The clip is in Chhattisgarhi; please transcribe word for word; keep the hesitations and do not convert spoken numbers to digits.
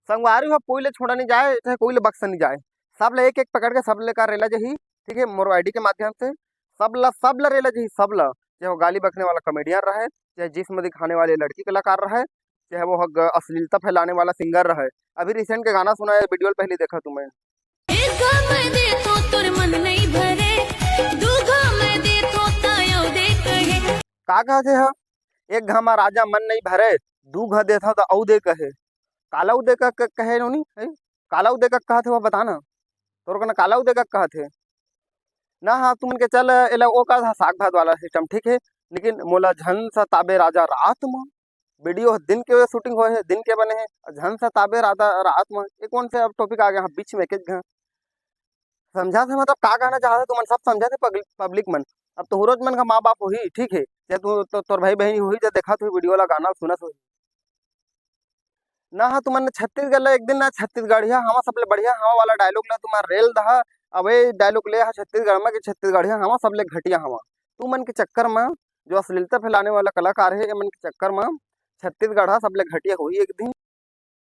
संगवारी हो, कोई ले छोड़ा नहीं जाए, चाहे कोई ले बख्शा नहीं जाए, सब ला एक एक पकड़ के सब ले का रेला जाही, ठीक है, मोर आईडी के माध्यम से सब ला, सब ला रेला जाही, सब ला, चाहे वो गाली बकने वाला कॉमेडियन रहे, चाहे जिस्म दिखाने वाले लड़की कलाकार रहे, चाहे वो ह ग-, अश्लीलता फैलाने वाला सिंगर रहे। अभी रिसेंट के गाना सुना है, वीडियो पहले देखा तुम्हें। एक घाव मैं देथों तोर मन नइ भरे, दू घाव मैं देथों त अउ दे कहे। का कहत हे ह? एक घाव म राजा मन नइ भरे, दू घाव देथों त अउ दे कहे। काला अउ दे का क-, कहे नोनी? हैं? काला अउ दे का कहत हे, वो बता ना। तोर कना काला अउ दे का कहत हे? ना हाँ, तुमन के चल, एला ओ का साग भात वाला सिस्टम ठीक है, लेकिन मोला झन सताबे राजा रात म। वीडियो ह दिन के शूटिंग होए हे, दिन के बने हे, झन सताबे रात, रात म। ये कौन से अब टॉपिक आ गया? हाँ, बीच में एक एक घ-, समझा थे, मतलब का कहना चाहत हे तुमन, सब समझा थे पब्लिक, पब्लिक मन। अब तोहरोच मन का माँ बाप होही, ठीक है, या तू तो, तोर भाई बहन होही, जब देखत होही वीडियो ला, गाना सुनत होही। ना हाँ, तुमन छत्तीसगढ़ ला एक दिन ना छत्तीसगढ़िया हवा सबले बढ़िया हवा वाला डायलॉग ला तुमन रेल दहा। अब ये डायलॉग ले हा छत्तीसगढ़ में कि छत्तीसगढ़िया हवा सबले घटिया हवा। तुमन के चक्कर में जो अश्लीलता फैलाने वाला कलाकार है, ये मन के चक्कर में छत्तीसगढ़ हा सबले घटिया होही एक दिन।